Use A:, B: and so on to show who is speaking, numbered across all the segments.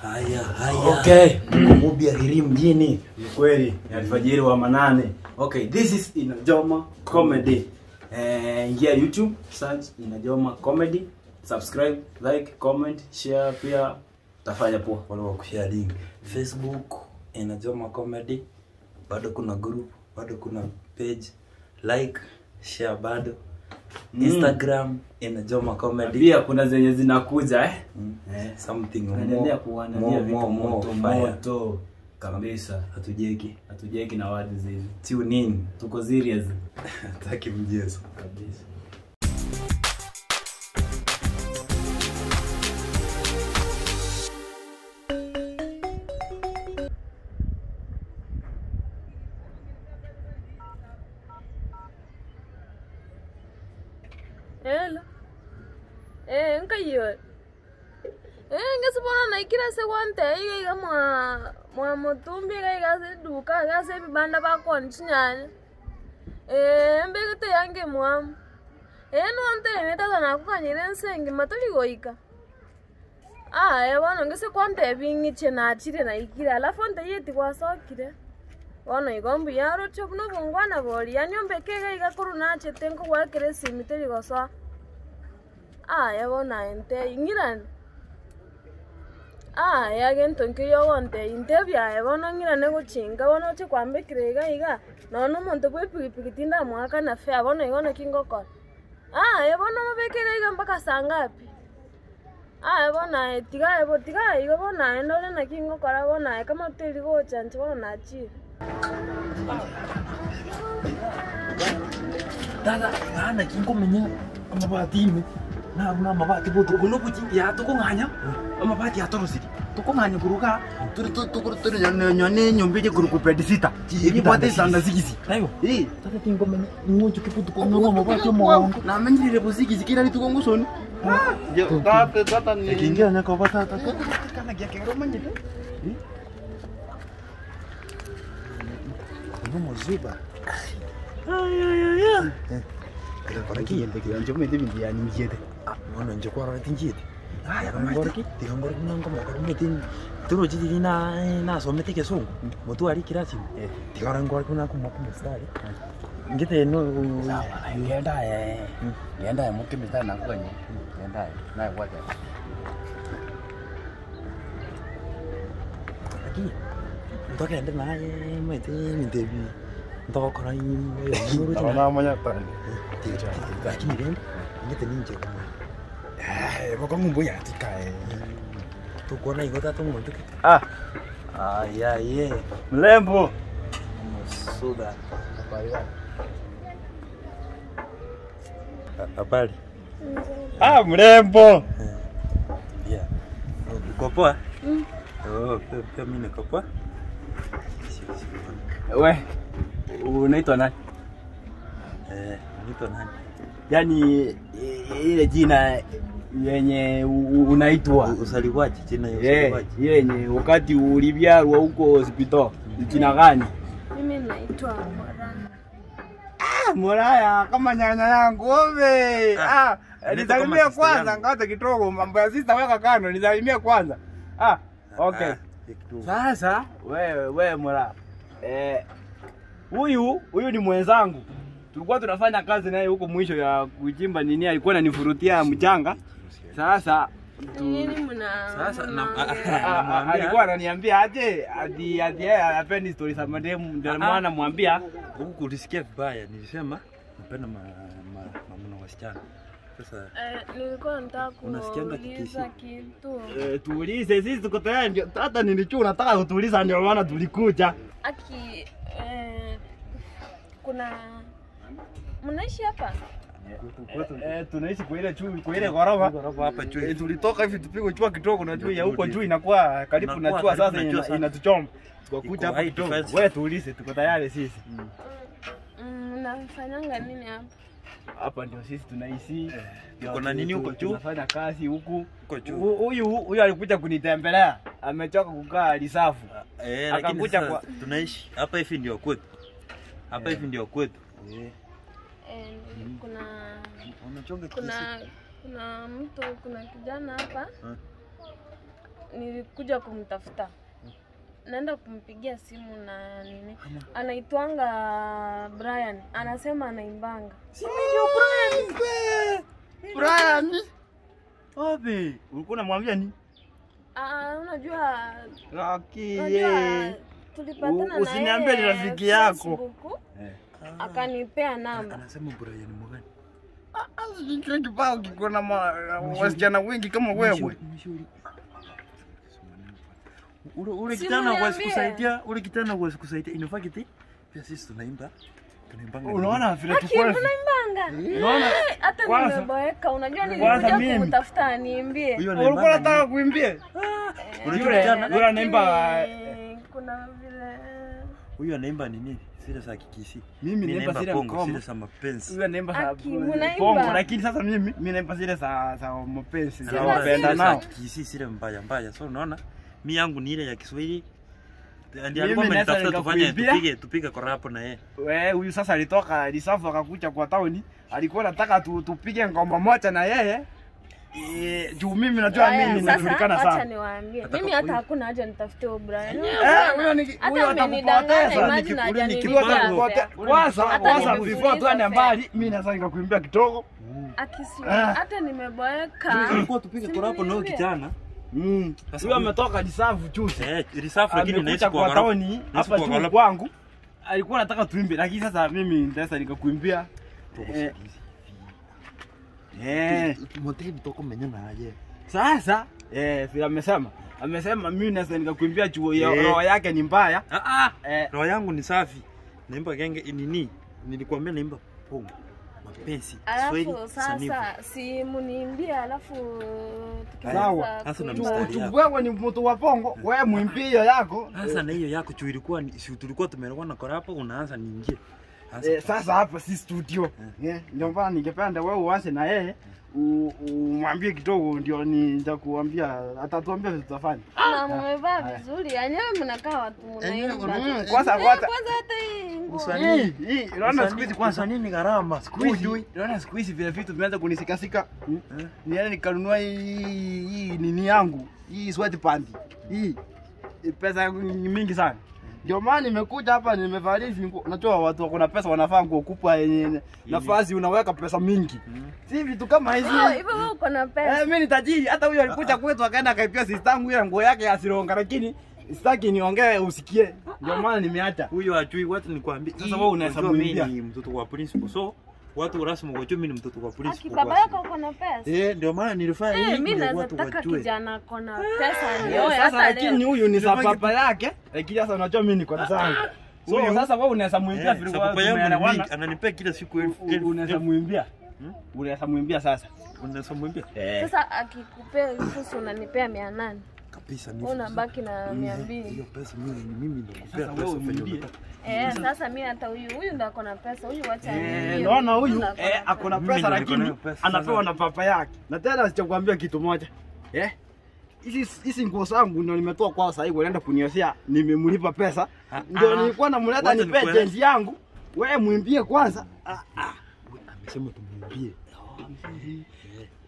A: Haya, haya.
B: Okay.
A: Mubia hiri mjini.
B: Ni kweli ni alfajiri wa manane. Okay, this is Inajoma Comedy. Eh, ingia YouTube, search Inajoma Comedy, subscribe, like, comment, share pia tafanya poa.
A: Wale wa kushare link. Facebook Inajoma Comedy. Bado kuna group, bado kuna page. Like, share bado. Instagram Inajoma Comedy.
B: Pia kuna zenye zinakuja eh.
A: Mm.
B: Eh.
A: Something
B: Tunaendelea
A: more,
B: kuandalia
A: more,
B: vitu
A: more, more
B: moto
A: fire.
B: moto kabisa.
A: Hatujeki.
B: Hatujeki na wadi zizi.
A: Tune in.
B: Tuko serious
A: Hataki mchezo.
B: kabisa.
C: Hello. Eh, nkayio. Eh, ngesibona naikira ase gwantebia iga iga mwa mwa motumbi iga iga ase eduka iga ase ebibanda bakoonia chinyanya. Eh, mbegete yange mwamu. Eh, nontebia tata nakokanyire ense engima tori goika. Aye bono ngese kwantebia ng'iche nachire naikire alafu ontebie eti gwasokire. Bono igo mbuya oroche buna obongwana boria, yaani ombeke iga iga korwa nachete nkogwakera esimi teri gosoa. Aye bono aye ntebie ng'irane. Aye egento nkeiyo ogontebia ntebie aye bono ng'irane gochinka bono oche kwambekera iga iga, nonye na omonto bwa epikipiki tindamoakana fare bono igo naki ngokora. Aye bono omobeke iga iga mpaka saa ngapi? Aye bono aye tiga aye bo tiga aye igo bono aye ndore naki ngokora bono aye kama teri gocha inche bono nachire.
A: Tata, ng'a naki nkomenya amabati ime, naro na amabati botuko na obochie ya tokong'anya, amabati atorosirie, tokong'anya korwa igaa, tore to- tokoro tore nonya na enyomba eria ekorokwa bedsitter, eria ebwate esitanda sigisi, eh. Tata tinkomenya ng'ochoke botuko ng'ang'we amabati omogongo.
D: Namenyire bosigisi kera rituko ngosoni. Tata tata ni.
A: Ekingira nyakoba tata, tata.
D: Kana giakero omanyete.
A: Omozuba. Bono inche kwarorete nchiete, tiga ngore tiga ngore buna nkomoka omanyete torochi riria na nasomete egesongo, motware ekirasi ime, tiga ore nkore buna nkomoka omositari, ngete no
D: Genda aye. Genda aye moke mistari nakoganyia. Genda aye. Naye gwateba.
A: Lakini ntogende naye omanyete ebinto ebi ntogokora oyomo
D: Nabo namanya tari.
A: Lakini rende omanyete ninche komanya.
D: Bokong'u mbuya tikae.
A: Tokwana igo tata omonchoke.
B: Ah,
A: Aya ye
B: mlembo.
A: omosuda. Habari?
B: Ah, mrembo.
A: Yeah. Uko poa? Oh, pia, pia mimi niko poa.
B: We, unaitwa nani?
A: Eh, unaitwa nani?
B: Yaani i- ile jina yenye u- u- unaitwa
A: Usaliwaje jina ya
B: Eh,
A: usaliwaje?
B: ile yenye wakati ulivyarwa huko hospitali ni jina gani?
C: Mimi naitwa Morana.
D: Ah, Moraya kama nyanya yangu ove.
A: Ah,
D: Ah,
A: anaitwa
D: nisalimie
A: kama sister
D: kwanza
A: yangu.
D: ngoja kidogo mambo ya sister weka kando nisalimie kwanza. Ah, okay.
A: Ah, kidogo.
B: Sasa wewe wewe Mora, eh, huyu huyu ni mwenzangu, tulikuwa tunafanya kazi naye huko mwisho ya kuchimba nini, alikuwa ananifurutia mchanga. Sasa tu,
C: Nini mna
A: Sasa na
C: mna-
B: Ah, ah, alikuwa ananiambia aje ati ati yeye hapendi story za mademu, ndio maana namwambia
A: Huku kulisikia vibaya, nilisema napenda ma, ma, ma, ma wasichana. Sasa
C: Eh, nilikuwa nataka
A: Unasikianga
C: kuuliza kitu.
B: eh, tuulize sisi tuko tayari, ndio- hata nilijua unataka kutuuliza, ndio maana tulikuja.
C: Aki eh, kuna mnaishi hapa?
B: Eh, tunaishi kwa ile chui, kwa ile ghorofa
A: ghorofa hapa chui.
B: Eh, tulitoka hivi tupigwe chua kidogo, na jua ya huko juu inakuwa karibu na
A: Inakuwa
B: chua
A: karibu
B: sasa
A: na jua
B: ina-
A: sana.
B: inatuchoma. Tukakuja
A: Iko
B: hapa
A: high
B: kidogo.
A: defense.
B: Wewe tuulize, tuko tayari sisi.
C: Mm, Mnafanyanga nini hapa?
B: Hapa ndio sisi tunaishi.
A: Tuko na nini huko juu?
B: Tunafanya kazi huku.
A: Huko juu.
B: Hu- Huyu huyu alikuja kunitembelea, amechoka kukaa lisafu.
A: Eh, lakini
B: Akakuja
A: sasa
B: kwa-
A: tunaishi hapa hivi ndio kwetu. Hapa hivi ndio kwetu. Eh.
C: Eh, kuna
A: Unachonga
C: kuna kuna mtu kuna kijana hapa
A: Hmm.
C: nilikuja kumtafuta. Naenda kumpigia simu na nini. Anaitwanga Brian. Anasema anaimbanga.
A: Si mimi ndio Brian.
D: Brian.
B: Wapi? Ulikuwa unamwambia nini?
C: Ah, unajua
D: Laki.
C: unajua tulipatana na
B: Usiniambie ni
C: yeye
B: rafiki yako.
C: Facebook, Akanipea namba.
A: Anasema Brian mgani?
D: Kile kibao kiko na wasichana wengi kama wewe.
A: Ule ule
C: Si
A: kijana huwezi
C: mniambie.
A: kusaidia, ule kijana huwezi kusaidia. In fact, pia sisi tunaimba. Tunaimbanga.
B: Unaona vile
C: Aki,
B: tuko hivi?
C: mnaimbanga?
B: Unaona?
C: Eh, Hata
B: Kwanza-
C: nimeboeka. Unajua
B: Kwanza
C: nilikuja
B: mimi.
C: kumtafuta aniimbie.
A: Huyo
B: Ulikuwa
A: anaimbanga.
B: unataka kuimbie?
A: Unajua
B: Yule-
A: kijana
B: yule anaimba
C: Lakini kuna vile
A: huyu anaimba nini? Zile za Kikisi.
B: Mimi
A: Mimi
B: naimba
A: naimba
B: zile
A: bongo,
B: mkomo.
A: zile za mapenzi.
B: Huyu anaimba za
C: Aki, munaimba.
B: bongo, lakini sasa mimi mimi naimba zile za za mapenzi za
C: Zile
B: wapenda
A: Zile za
B: nao.
A: Kikisi zile mbaya mbaya. So unaona? Mi yangu ni ile ya Kiswahili. Ndiye
B: Mimi
A: alikuwa
B: naweza
A: amenitafuta tufanye
B: nikakuimbia.
A: tupige tupige korapo na yeye.
B: We, huyu sasa alitoka Lisafu akakuja kwa tauni, alikuwa anataka tu, tupige ngoma moja na yeye. E, juu mimi najua
C: Haya,
B: mimi
C: sasa
B: najulikana
C: acha
B: sana.
C: niwaambie. Mimi hata hakuna haja nitafute huyo Brian.
B: Eh, huyo ni
C: Hata
B: huyo
C: amenidanganya,
B: atakupoteza.
C: imagine
A: Ule ni
C: hajanilipia
A: kipango.
C: fare.
B: Kwanza
C: Hata
B: kwanza
C: nimefuliza
B: before tuende
C: fare.
B: mbali, mimi naweza nikakuimbia kidogo.
C: Akisi,
B: Ah.
C: hata nimeboeka.
A: Tulikuwa tupige
C: Si
A: korapo na huyo
C: mniambie.
A: kijana.
B: Mm.
A: Sasa
B: Huyo
A: huyu-
B: ametoka Lisafu juzi.
A: Eh, risafu lakini naishi
B: Amekuja
A: kwa
B: kwa
A: gorofa.
B: tauni
A: Naishi
B: hapa
A: kwa
B: juu
A: gorofa.
B: kwangu. Alikuwa anataka tuimbe, lakini sasa mimi nitaweza nikakuimbia. Eh. Eh.
A: Motebi toko menya naye.
B: Sasa eh, vile amesema amesema mimi naweza nikakuimbia chuo ya
A: Eh.
B: roho yake ni mbaya.
A: Ah ah.
B: Eh,
A: Roho yangu ni safi. Naimba genge nini? Nilikwambia naimba bongo. Mapenzi, Kiswahili,
C: Alafu
A: sanifu.
C: sasa si muniimbie alafu
B: Sawa.
C: tukimaliza
A: Sasa na
C: kuimba.
A: mstari.
B: tu wewe ni mtu wa bongo, wewe mwimbie hiyo yako.
A: Sasa na hiyo yako juu ilikuwa ni- si tulikuwa tumeelewana na korapo unaanza niingie. Sasa
B: Eh, sasa hapa si studio. Eh, ndio maana ningependa wewe uanze na yeye umwambie kidogo, ndio nitakuambia, atatuambia vitu tutafanya.
C: Na mmevaa vizuri, yenyewe mnakaa watu mnaimba.
B: Mm, kwanza
C: Eh,
B: kwanza
C: kwanza hata hii nguo.
B: hii hii unaona siku hizi kwanza
A: nini gharama?
B: siku hizi unaona siku hizi vile vitu vimeanza kunisikasika. Niende nikanunua hii hii nini yangu hii sweatpant hii Hii pesa yangu ni mingi sana. Ndio maana nimekuja hapa nimevalia hizi nguo. Unajua watu wako na pesa wanavaa nguo kubwa yenye nafasi unaweka pesa mingi. Si vitu kama hizi.
C: Oh, hivyo wewe uko na pesa.
B: Eh, mimi ni tajiri. Hata huyo alikuja kwetu akaenda akaipia sister yangu ile nguo yake ya sironga, lakini sitaki niongee usikie. Ndio maana nimeacha.
A: Huyo ajui watu nikwambie.
B: Sasa wewe unaweza
A: Unajua mimi
B: muimbia.
A: ni mtoto wa principal. So watu rasmi wajue mimi ni mtoto wa
C: Aki
A: principal.
C: baba yako uko na pesa?
A: Eh, ndio maana nilifanya
C: Eh,
A: hii
C: mimi
A: ndio
C: naweza
A: watu
C: taka
A: wajue.
C: kijana ako na pesa
B: Eh,
C: nioe
B: Sasa
C: hata
B: lakini
C: leo.
B: huyu ni za papa yake, lakini sasa unajua mimi niko na zangu. So sasa wewe unaweza muimbia
A: Eh,
B: vile
A: sababu
B: wewe
A: yangu ni
B: tumeelewana.
A: mingi, ananipea kila siku elfu elfu.
B: Unaweza muimbia. Unaweza muimbia sasa.
A: Unaweza muimbia?
B: Eh.
C: Sasa akikupea elfu si unanipea 800.
A: Kabisa ni.
C: Wewe unabaki na 200.
A: Hiyo pesa mimi mimi ndo nakupea
B: Sasa
A: pesa
B: wewe
A: venye
B: muimbie.
A: unataka.
C: Eh, sasa mimi hata huyu huyu ndo ako na pesa, huyu wacha
B: Eh,
C: aniimbie.
B: naona
C: Huyu
B: huyu
C: ndo ako na
B: eh,
C: pesa.
B: ako na
A: Mimi
B: pesa
A: ndo niko
B: lakini
A: nayo pesa.
B: anapewa na papa yake. Na tena sichakwambia kitu moja. Eh? Hizi hizi nguo zangu ndio nimetoa kwao sasa hivi wanaenda kunioshea, nimemlipa pesa.
A: Ah,
B: Ndio
A: ah.
B: nilikuwa namleta
A: Wacha
B: nipe
A: nikueleze.
B: change yangu. Wewe mwimbie kwanza. Ah, ah.
A: Amesema tumuimbie.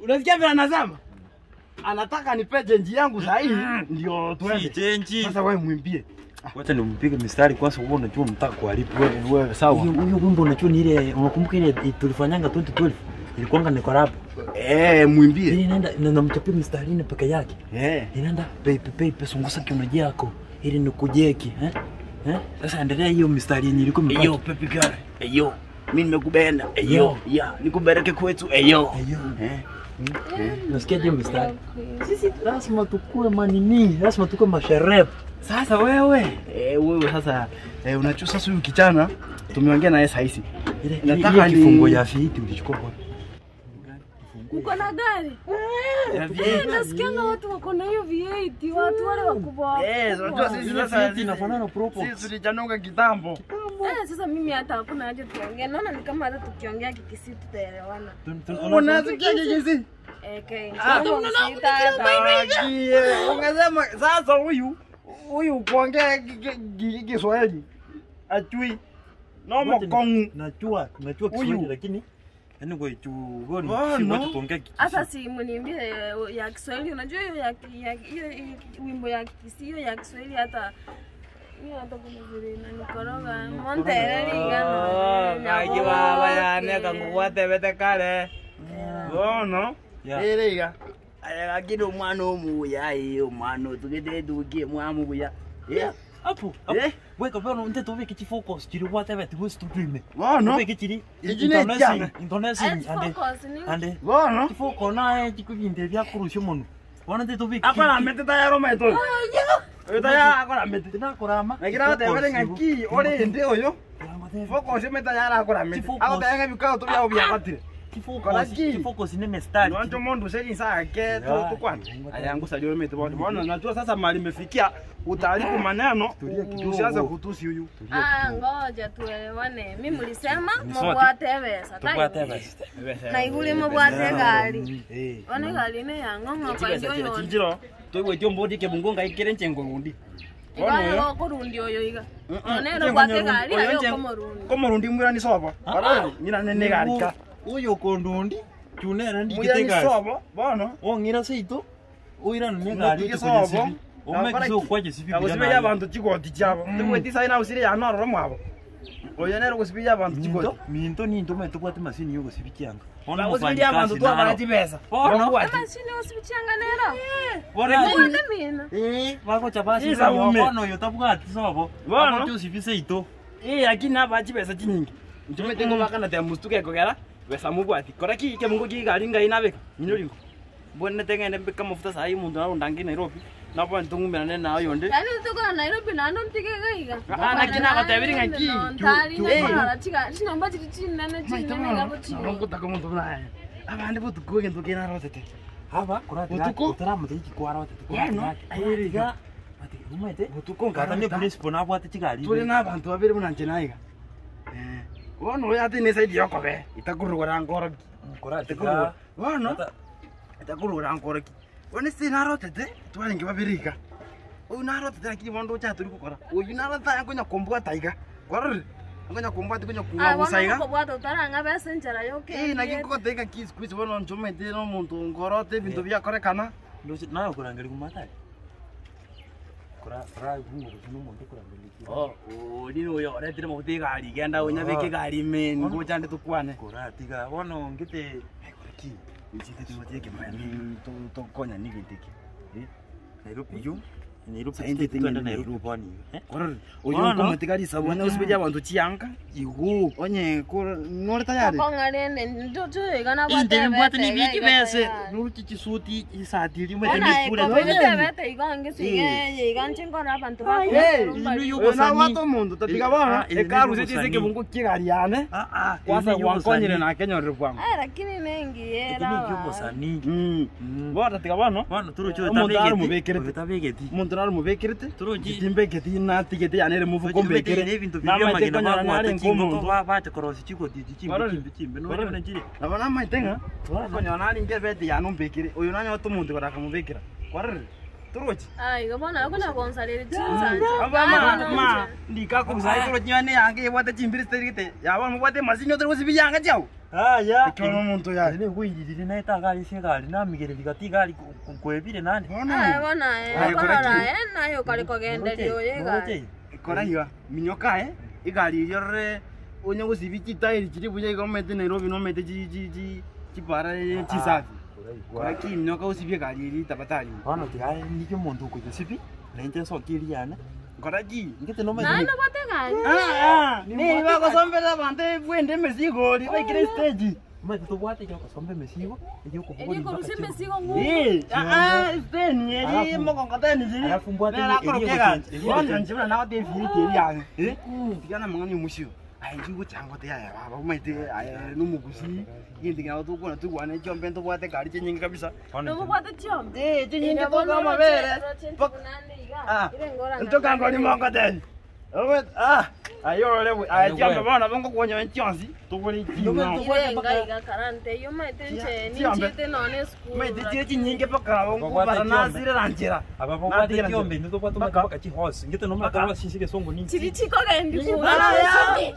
B: Unasikia vile anasema? Anataka nipe change yangu sasa hivi ndio
A: Si
B: tuende.
A: change.
B: Sasa wewe mwimbie.
A: Wacha nimpige mistari kwanza, wewe unajua mtaka kuharibu.
B: Wewe wewe sawa.
A: Huyo huyo wimbo unajua ni ile, unakumbuka ile tulifanyanga 2012 ilikuwanga ni korapo.
B: Eh, mwimbie.
A: Ile inaenda na namchapia mistari ine peke yake.
B: Eh.
A: Inaenda pepe pepe sungusa kiuno chako ili nikujeki eh? Eh? Sasa endelea hiyo mistari yenye ilikuwa imebaki.
D: Eyo baby girl. Eyo. Mimi nimekupenda. Eyo.
A: Yo.
D: Yeah, nikubariki kwetu. Eyo.
A: Eyo.
D: Eh.
A: Unasikia hiyo mistari? Sisi lazima tukue manini, lazima tukue masherehe.
B: Sasa wewe eh, wewe sasa eh, unajua sasa huyu kijana tumeongea naye saa hizi.
A: Ile
B: Nataka
A: ile
B: ni-
A: kifungo ya viti ulichukua wapi?
C: Uko na gari? Eh, nasikianga watu wako na hiyo V8, watu wale wakubwa
B: Eh, unajua
C: wakubwa.
B: sisi
A: Ile
B: sasa
A: viti inafanana proper.
B: Sisi tulichanuka kitambo.
C: Eh, sasa mimi hata hakuna haja tuongee. Naona ni kama hata tukiongea Kikisii tutaelewana.
B: Unasikia kikisi?
C: Eh, okay.
B: Ah,
C: Sita
B: Akie, Ungesema sasa huyu huyu kuongea Kiswahili achui nomo
A: Wacha ni-
B: kongu
A: Najua, najua Kiswahili
B: Huyu.
A: lakini Anyway, juu wewe ni
B: Bono.
A: si wacha tuongee Kikisii.
C: Sasa si mniimbie ya Kiswahili, unajua hiyo ya ya hiyo hiyo wimbo ya Kisii hiyo ya Kiswahili hata hiyo hata kuna vile inanikoroga. Montere
B: Oh, ng'aki baba yane kangugwatebete kare. Bono.
A: Yeah.
D: Ere iga. Aya gaki no omwana omuya aye omwana otugete eduki mwamu buya. Eh.
A: Hapo. hapo.
D: Eh.
A: Weka bono nte tubeke chifocus chiri gwatebete gose tupime.
B: Bono.
A: Tubeke chiri
B: Echi ne ekiana.
A: intonation ande
C: Focus ni
A: ande
B: Bono.
A: chifoko naye chikubinte byakurusha omonwe. Bono nte tubeke.
B: Akoramete tayari omaete oyo. Oyo tayari akoramete.
A: Tinakorama.
B: Lakini agotebere ng'aki orende oyo. Focus ime tayari akoramete.
A: Chifocus.
B: Agoteba ng'a ebikao biao biabatire. Koraki.
A: Chifocus ne mestari.
B: Noncho mundu serinsa ke
A: Ya,
B: tukwana. Aya ngusalia omete bono. Bono najua sasa mali imefikia utaaribu maneno.
A: Tulia kidogo.
B: Usianze kutusi huyu.
C: Ah, ngoja tuelewane. Mimi mlisema mubwate besa.
A: Tubwate besa.
C: Na iguri mubwate gari.
B: Eh.
C: One gari ne yang'ong'o kwa
B: Chibesa
C: hiyo
B: chira
C: yona.
B: chinjiro. Toigweti ombodi kebungo ngaikere nchengo rundi. Bono
C: Igare
B: oyo.
C: gokorundi oyo iga. One rubwate gari ayo komorundi.
B: Komorundi mwirani sobo. Barari nyina ne gari ka.
A: Uyo kondundi chunera
B: Mwirani
A: ndigite
B: sobo bono.
A: Ong'ira seito oirana negari
B: Mutige sobo.
A: omekiso okwache sibi
B: Agosiberia abantu chigoti chiabo. Tibweti saina usire yanororo mwabo. Oyo nere gosiberia abantu chigoti.
A: Minto ninto maete bwate masini yogosibi kianga.
B: Bagosiberia abantu twabara chibesa.
A: Bono.
B: Babwati.
C: Mashini osibichanga nero.
A: Bono.
C: Mubwate mina.
A: Eh, bagocha basi
B: Isa ume.
A: bono oyo tabwati sobo.
B: Bono.
A: Agocha osibi seito.
B: Eh, lakini aba chibesa chinyingi. Nchomete ngo bakana te mustuke kogera besa mubwati. Kora ki ke mungu ki gari ngai nabeka. Nyino Bwene tengene mbika mafuta sahi mundu narundangi Nairobi. Nabo ntungumira nayo yonde.
C: Yaani tuko na Nairobi na ndo mtige gaiga.
B: Ah, lakini agotebiri ng'aki.
C: Ntari
B: Eh.
C: na chiga chinomba chiri chinene chinene gabo chini.
B: Nongotaka omonto buna aye. Abande botuko egento kenarotete.
A: Aba kurati
B: Utuko?
A: utaramute ikikwara
B: Bono,
A: ayere iga. Ati umete
B: Botuko
A: kata ne
B: nkarota.
A: principal nabwate chigari.
B: Turi n'abantu babiri buna nche naiga. Eh, bono oyo ate nesaidi yokobe itakurugora nkoroki.
A: kurati.
B: Itakurugora. Bono itakurugora nkoroki. Bono ase narotete twarenge babiri iga. Oyu narotete lakini bono ndocha turi gokora. Oyu narotete akonya kombwata iga. Kwarorire? Akonya kombwata konya
C: Ah,
B: kung'agusa
C: bono
B: iga.
C: kobwata utaranga besa enchera yoke.
B: Eh, naki nkogoteka ki siku hizi bono nchomete n'omonto nkorote ebinto biakorekana.
A: Ndoche nayo kurangeri kumatari. Kura kura bungo kuno omonto kurangeri.
B: Oh, ori oyo oretire maguta egari genda onyabeke egari ime ngochande tukwane.
A: Kuratiga bono ngite
B: Ki, nchite tugotie kimani tokonya nigente ki.
A: Nairobi.
B: Oyu
A: Nairobi
B: Sainte
A: twende
B: tengene
A: Nairobi boni. Eh?
B: koror oyu
A: Bono.
B: nkomotigari sabu onye gosiberia abanto chianga
A: Igo.
B: onye nore tayari
C: Kong'arende ndocho iga nabwate.
A: Inte bwate ni biki bese. Nuruki chisuti isati rimwe
C: Ona
A: temikure.
C: ekobete iga ngisi iga nchingora abantu
B: Eh,
C: bakuru.
B: oyo nabwate omonto tatiga bono
A: Ah, eh,
B: ekaruseti
A: niyogosani.
B: ase ekebungo kiegari yane
A: Ah ah.
B: kwanza gwankonyire nakenyorere bwango
C: Eh, lakini nengiyera.
A: Yogosani.
B: bono tatiga bono
A: Bono turuche
B: Omonto aromobekerete.
A: Otabegeti.
B: omonto naromobekerete
A: Turuchi.
B: timbeketi natigete yane ere mofuko mbekere
A: ebinto
B: Namaete
A: bibyamagena
B: konyora nare
A: bagwate chingoko
B: nkomonto
A: bache korosi chigoti chimbe
B: Barore.
A: chimbe chimbe
B: Barore.
A: nore chire.
B: nabo namaete ng'a konyora naringe ebete yane ombekere oyo nanyote omonto kora akamobekera kwarorire torochi
C: Ah, iga bono akona konsarira chinsancho.
B: ma ndikakogusae torochi yane yange ebwate chimbiri sitarigete yaba mobwate emasini otari gosibi yanga chiao
A: Aya.
B: ekero omonto yaye
A: Ene gwirire naye tagari se gari namigereri gati gari kwebire nande.
B: bono
C: Ah, bono eh,
B: Aye,
C: korora
B: koraki.
C: eh, nayo kare kogenderia oyo egari.
B: kora iga minyoka eh igari erio rore onye gosibi chitairi chiri buya iga omete Nairobi nomete chi chi chi chipara chisafi kora ki minyoka osibie egari eri tabatari
A: Bono tigari nike omonto okonyesibi nainche nsokeri yane.
B: kora ki
A: Ngete no
C: Naye nabwate egari.
B: ni bagosombera abanto bwende emesigo ri baikire stage
A: Maite tobwate gyokosomba emesigo
C: Eri korusia emesigo ng'u.
B: Eh, ah, steni eri
A: Alafu-
B: mokongoteni chiri
A: alafu mbwate eri- eri
B: eri
A: eri-
B: nchibura nagote efiriti eri yange Eh, tigana mang'ana omochio aye nchigochangote yaya baba omaete aye nomogusi egento kina tokona togwana chiombe ntobwate egari chinyinge kabisa
C: Nomubwate chiombe.
B: Eh, chinyinge toka amabere Ah, ntokangori mongoteni ah aye orore aye chiombe bono nabo ngokonyoe chionsi togore ching'ao
C: Irenga iga karante yo maite nche
B: Chiombe.
C: ninchite none school.
B: maete chire chinyinge paka nabo nkobara nasire ranchera
A: Aba bobwate kiombe ntobwate mpaka chihose ngete no
B: Mpaka.
A: matoro sisike songo ninki.
C: Chiri chikogendi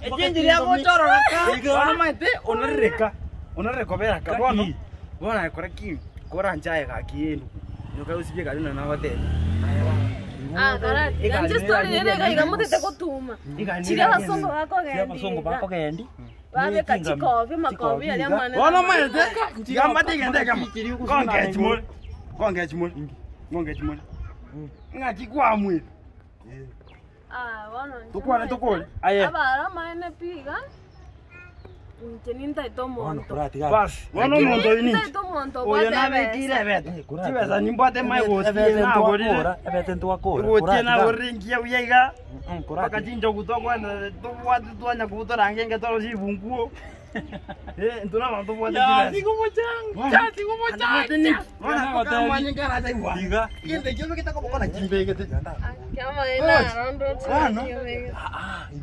B: echenji riagochororaka ona maete onarireka
A: Onore kobera ka bono. Bono aye kora ki? Koranche aye gaki endugu. Nyoka osibie egari buna nagotebia.
C: Ah, karati.
A: Egari
C: Inche
A: nere
C: story
A: yanyene
C: ere iga iga
A: yanyene.
C: motete gotuma.
A: Egari
C: Chiria
A: nere
C: abasongo
A: yanyene.
C: bakogendia
D: Abasongo
C: iga.
D: bakogendi.
C: Babeka chikobi, makobi aria amanene.
A: Bono omanyete, tiga mbate egento ekemo. Ngongechi more. Ngongechi more. Ngongechi more. Ng'aki kwamwire.
C: Ah, bono inche
A: Tokwane
C: maete,
A: tokore. Aye.
C: Abare amaene pi iga, inche nintaete omonto.
A: Bas, bono omonto oyo ninche.
C: Nintaete omonto
A: Oyo
C: obwate
A: nabekire
C: ebesa.
A: ebete. Chibesa nimbwate mae gotie nagorire.
D: Ebete ntwakora.
A: Gotie nagorire nkiya buya iga. Mpaka
D: Kurati.
A: chinchogu tokwana tobwate twanya kobutora ngenge torosie ebunguo. Eh, intwe na abanto tobwate chibesa. Bono, bono akamanya nkaracha igwa.
D: Iga.
A: Egento ekio getakoboka chimbegete.
C: Kiamaene aro ndoche
A: Bono.
C: kiomegete.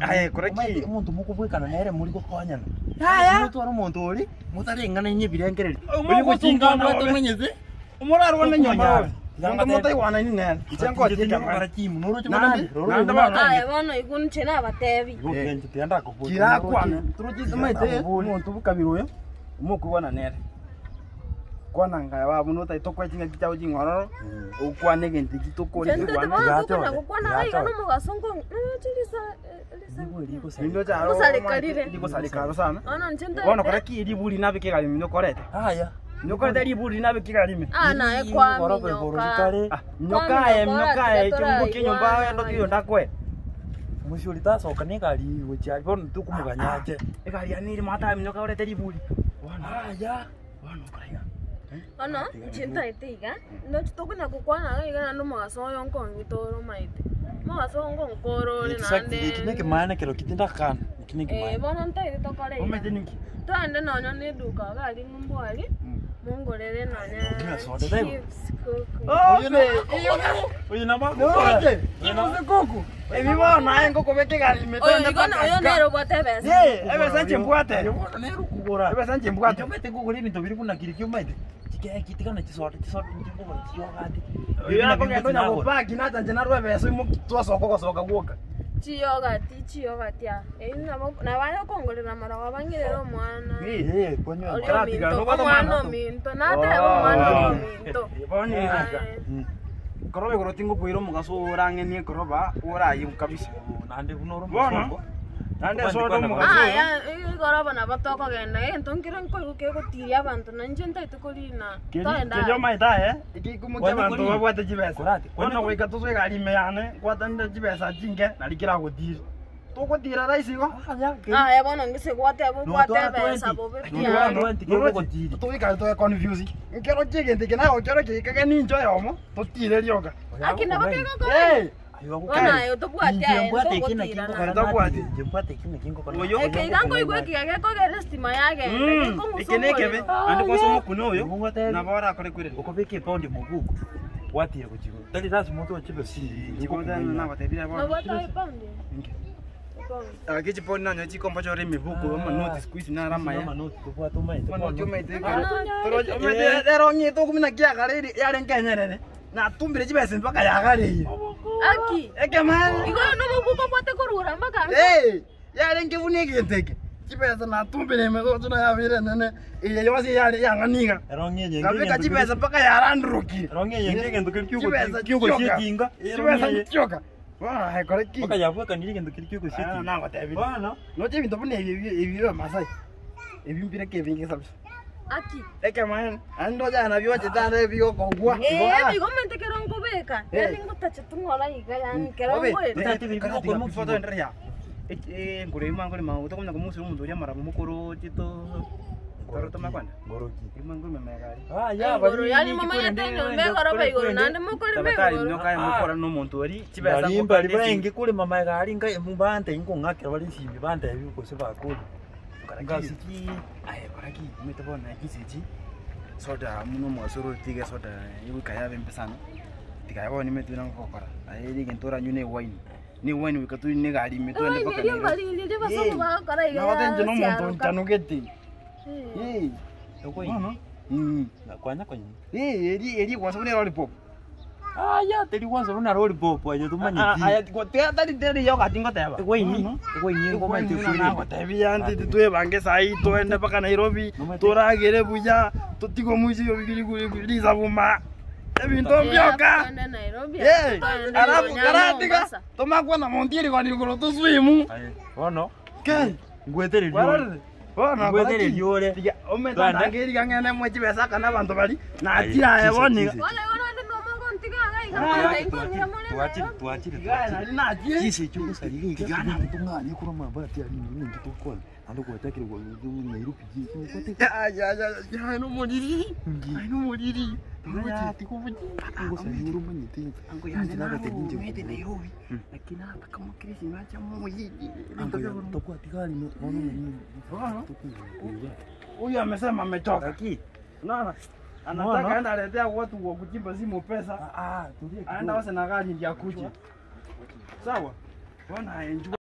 A: Aye, kora ki?
D: Omonto mokobwekana nere muri gokonyana. Yaya. Motwara omonto ori motareng'anainie ebirengererio.
A: Omogochingana
D: Oyo tomanyete.
A: Omorarwane nyomba
D: Tokonyara.
A: obe. Monto motaigwanaini nere. Inche ngochie
D: Kora
A: ekemara.
D: chimu noroche
A: Nande-
D: bonande.
A: nande bono.
C: Aye bono igo inche nabatebi.
A: Kirakwana. Turoche omonto bokabira oyo omokoigwana nere. Kwana ngaya babo notaete okoe ching'aki chiabo ching'ororo, okwane egento eki tokore
C: Inche ntaete
A: kigwana.
C: bono
D: Tiga
C: tokonya
D: achore,
C: gokwana
D: tiga
C: iga iga
D: achore.
C: nomogaso nko risa risa.
A: Nindo charo
C: Gosareka rire.
A: rigosareka aro sana.
C: Bono inche
A: Bono kora
C: ntaete.
A: ki riburi nabeke egari ime nyokorete.
D: Haya.
A: Nyokorete riburi nabeke egari ime.
C: Ah, naye kwaminyoka.
A: Ah, nyokaye nyokaye chungu kinyomba ndo kiyo ndakwe.
D: Muciuri tacoka nä ngari gåciari bono tå
A: Egari yani iri mata minyoka orete riburi.
D: Haya.
A: Bono kora iga.
C: Bono inche ntaete iga, ndoche tokonya gokwana iga iga naende omogaso oyo nkong'ita ore omaete. Omogaso oyo nkonkora ore naende.
D: Gä kä nä kä maene kä ro kä tindakana gä kä nä kä
C: Eh,
D: maene
C: bono ntaete tokore iga.
A: Omete ninki?
C: Twende nonya na eduka iga aria ng'umbu aria, mongorere nonya
D: Kunywa soda taibo?
C: chips, kuku.
A: Obe, iyo
B: Oyo nabo
A: Oje, ibuze kuku. Ebi bono aye ngokobeka egari ime
C: Oyo
A: twende
C: igo
A: mpaka
C: oyo
A: nka.
C: nere obwate ebesa.
A: Ye, ebesa nche mbwate.
D: kugora
A: Ebesa nche mbwate.
D: omete kugora ebinto biri buna kiri kiomaete kitigana chisoda chisoda nchikugora chiyogati
A: Oyo nakogenda onya gopaki nacha nche narwa ebesa imoki twasoka gosoka gwoka.
C: Chiyogati, chiyogati aa. Eywo nabo nabaye okongorera amarogo bang'irere omwana.
D: Eh, konywa
C: Oria
A: Karatiga,
C: ominto,
A: nobwate
C: omwana
A: omwana?
C: ominto, nateba omwana oria ominto.
A: Bono iga.
C: Aye.
A: Koroba igoro tingokwira omogaso orang'enie koroba oraye kabisa.
D: nande buna ore
A: Bono,
D: omosongo
A: Naende esoda omogaso oyo.
C: Aya, igoro bono nabo tokogenda, egento nkere nkoigwa kegotiria abanto na inche ntaete korina. Toenda
A: Kerio maete aye, ekikomokia
D: Kwani
A: abanto
D: korina?
A: babwate chibesa.
D: Korati, kwani
A: Bono goika tosoe egari ime yane, nkwatanire chibesa chinke, nari keragotire. Togotira rahisi igo.
C: Aya bono ngise gwateba obwate
D: Notwara
C: ebesa
D: 20.
C: bobe
D: Notwara
C: piano.
D: 20 kegogotiri.
A: Togikare toge confuse. Nkero kiegento eke naye okero keikage nincho oyomo, totire rioka.
C: Aki nabo kegokora.
A: Eh,
C: Bono aye tobwate aye ntogotira na.
A: Tobwati. Oyo.
C: Eke iga nkoigwa ekiga gekogera estima yagenda, gekong'usa
A: Eke nekebe,
C: omorero.
A: ande kwase omokune oyo,
D: Ngogotebia.
A: nabo orakore kwerera.
D: Okobeka epaundi mobuku watire gochigo tari lazima otoe chibesa
A: Nabatebire bono.
C: Nobwate aye epaundi? Epaundi.
A: Ake chiponi nanyo chikomba chore emibuku amanoti siku hizi naro amaya.
D: Amanoti tobwate omaete
A: Amanoti omaete
C: Amanoti.
A: Rero ng'ete okumina kiagare eri yarenge enyerere. Natumbire chibesa mpaka yagareiye.
C: Aki.
A: Ekemare.
C: Igo nomobuko obwate korura mpaka
A: Eh, yarenge buna egento eke. Chibesa natumbire emegocho nayabere enene. Eye yonsi yare yang'aniga. Ngabeka chibesa mpaka yarandurukire.
B: Erong'e egento keri
A: Chibesa
B: kiogosietinga
A: Chibesa chioka. Bono ekore ki?
B: mpaka yabwekanire egento keri
A: Ah,
B: kiogosietinga
A: nagotebire.
B: bono
A: Noche ebinto buna ebi ebi ebi bya Masai. Ebi mbireke ebinge kabisa.
C: Aki.
A: Ekemaene, ande ndochana nabio ochete ande ebigokogwa.
C: Eh, igo mente kero nkobeka.
A: Eh.
C: Yani ngotacha tung'ora iga yani kero
A: Obe,
C: ngoeta.
A: tata, before toenderea. Eh, ngure imango lima utokomnya kumusi omuntu oria marabo mukuru chito toro tomakwanda.
D: ngoroki
A: Imango memegari.
C: Igoro yani momanyete enyomba egoroba igoro naende mokorema
A: Tabatari
C: igoro.
A: nyoka mukora n'omuntu ori chibesa
D: bari bari baingi kurima maegari ngai bante ingong'akera bari simbi bante gose bakuri ngasiki
A: Aye, koraki mete bona kisechi. Soda muno mwasoro tige soda iwika yabe mpesana. Tikayabo nimete nangokora. Aye rigento ranyu ne wine. Ni wine wikatu ne gari meto
C: Oi,
A: ende paka.
C: riria mbari riria basongo bagokora iga.
A: Nagotenje n'omuntu
C: siaroka.
A: nchanugete.
C: Eh.
A: Eh.
D: okoi
A: Bono. Mm.
D: kwanya kwanyi
A: Eh, eri eri kwasa bune lollipop.
B: Aya, teri kwanza buna lollipop aye tomanyeti.
A: Aya, tari teri yogurt ngoteba.
B: Egwaini, egwaini ngomanyete
A: Buna
B: kweri.
A: nagotebia nti twebange sahi twende mpaka Nairobi toragere buya totige omoisi risabuma ebinto mbioka.
C: Twende Nairobi.
A: Eh,
C: Twende
A: alafu
C: Nyama
A: karatiga
C: Mombasa.
A: tomakwana montieri kwani toswimu.
B: Bono,
A: Ke,
B: ngwetereria ore.
A: kwarorire? Bono
B: Ngwetereria ore.
A: Tiga
B: Twende.
A: ometandangeri ng'ende mwe chibesa kana abanto bari nachira aye boni.
C: Bono igo nonde nomongo ntiga iga iga mwancha inkong'ira more
D: Twachire,
C: Nairobi.
D: twachire,
A: Tiga
D: twachire.
A: nari nachire.
D: Chise echio gosarire iga tong'anye korwa amabati aria ninki tokwana naende gwachakire Nairobi gose
A: Ya ya ya ya no moriri. Ai no moriri.
D: ngosari ore omanyete inche nagatebi inche
A: Nairobi. Lakini hata kama Chris nacha muyiji.
D: tobwati gari bono
A: Huyu amesema amechoka.
B: Laki.
A: Unaona? Anataka aenda aletea watu wa kuchimba simu pesa.
D: ah tulia
A: Aenda wase na gari ndio akuje. Sawa? Bona enjoy.